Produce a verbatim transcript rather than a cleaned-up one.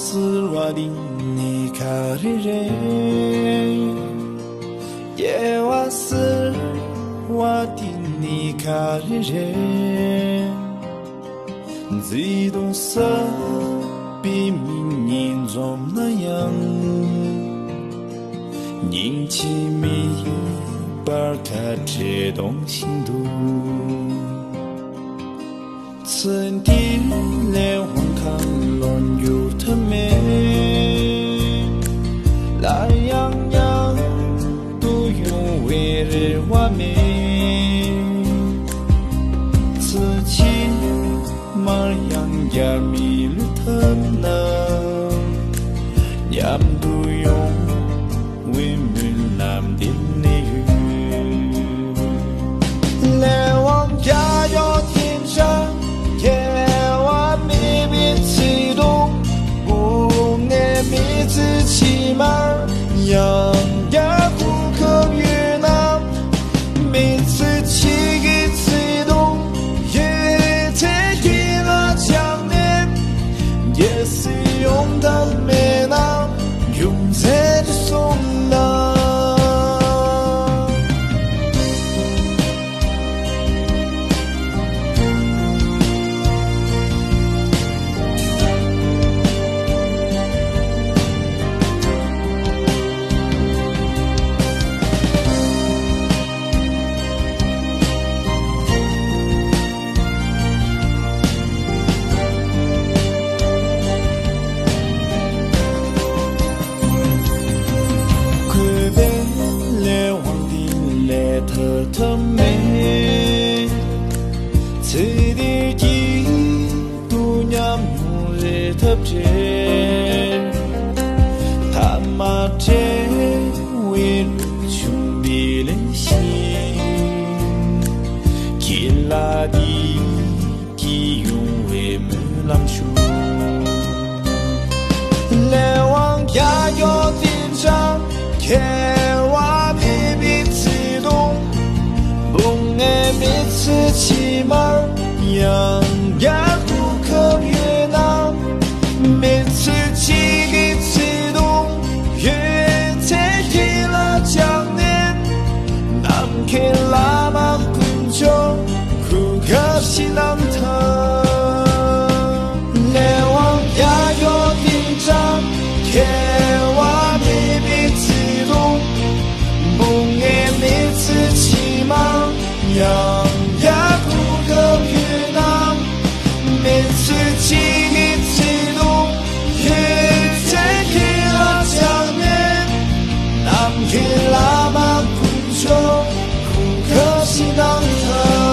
ཟེར་བ་འདི་ནི་ག་རེ་རེད། སྐྱེ་བ་ཟེར་བ་འདི་ནི་ག་རེ་རེད། བརྩེ་དུང་ཟབ་པའི་མིག་གཉིས་འཛོམས་ན་ཡང་། སྙིང་རྗེ་མེད་པར་ཁ་བྲལ་གཏོང་བཞིན་འདུག་ཚེ་འདི་ལས་དབང་ཁ་ལོན་རྒྱུ་ཐབས་མེད། སླར་ཡང་མཉམ་དུ་ཡོང་བའི་རེ་བ་མེད། ཚེ་ཕྱི་མར་ཡང་བསྐྱར་མི་ལུས་ཐབས་ན། མཉམ་དུ་ཡོང་བའི་སྨོན་ལམ་འདེབས་ནས་ཡོད། ལས་དབང་རྒྱ་ཡོད་ཡིན་ཀྱང་། སྐྱེ་བ་མེད་པའི་བརྩེ་དུང་། སྤུ་ངའི་མི་ཚེ་ཕྱི་མར་ཡང་བསྐྱར་གོ་སྐབས་ཡོད་ན། མི་ཚེ་གཅིག་གི་བརྩེ་དུང་། ཡོད་ཚད་ཀྱི་ལ་བཅངས་ནས། རྒྱལ་སྲིད་ཡོང་ཐབས་མེད་ན། ཡོང་ཚད་དུ་སོང་ན། གུས་པས་ལས་དབང་འདི་ལས་ཐར་ཐབས་མེད། ཚེ་འདིའི་སྐྱིད་སྡུག་ཉམས་མྱོང་རེ་ཐབས་བྲལ། ཐ་མ་བྲལ་བའི་ལུས་ཆུང་འདི་ལེན་བཞིན། སྐྱིད་ལ་འདི་སྐྱིད་ཡོང་བའི་སྨོན་ལམ་ཞུ། ལས་དབང་རྒྱ་ཡོད་ཡིན་ཀྱང་། སྐྱེ་བ་མེད་པའི་བརྩེ་དུང་། སྤུ་ངའི་མི་ཚེ་ཕྱི་མར་ཡང་བསྐྱར་གོ་སྐབས་ཡོད་ན། མི་ཚེ་གཅིག་གི་བརྩེ་དུང་། ཡོད་ཚད་ཀྱི་ལ་བཅངས་ནས། ནམ་མཁའི་བླ་མ་དཀོན་མཆོག་གུས་བཀུར་ཞིག་གནང་ཐལ། ལས་དབང་རྒྱ་ཡོད་ཡིན་ཀྱང་། སྐྱེ་བ་མེད་པའི་བརྩེ་དུང་། སྤུ་ངའི་མི་ཚེ་ཕྱི་མར་ཡང་བསྐྱར་གོ་སྐབས་ཡོད་ན། མི་ཚེ་གཅིག་གི་བརྩེ་དུང་། ཡོད་ཚད་ཀྱི་ལ་བཅངས་ནས། ནམ་མཁའི་བླ་མ་དཀོན་མཆོག་གུས་བཀུར་ཞིག་གནང་ཐལ།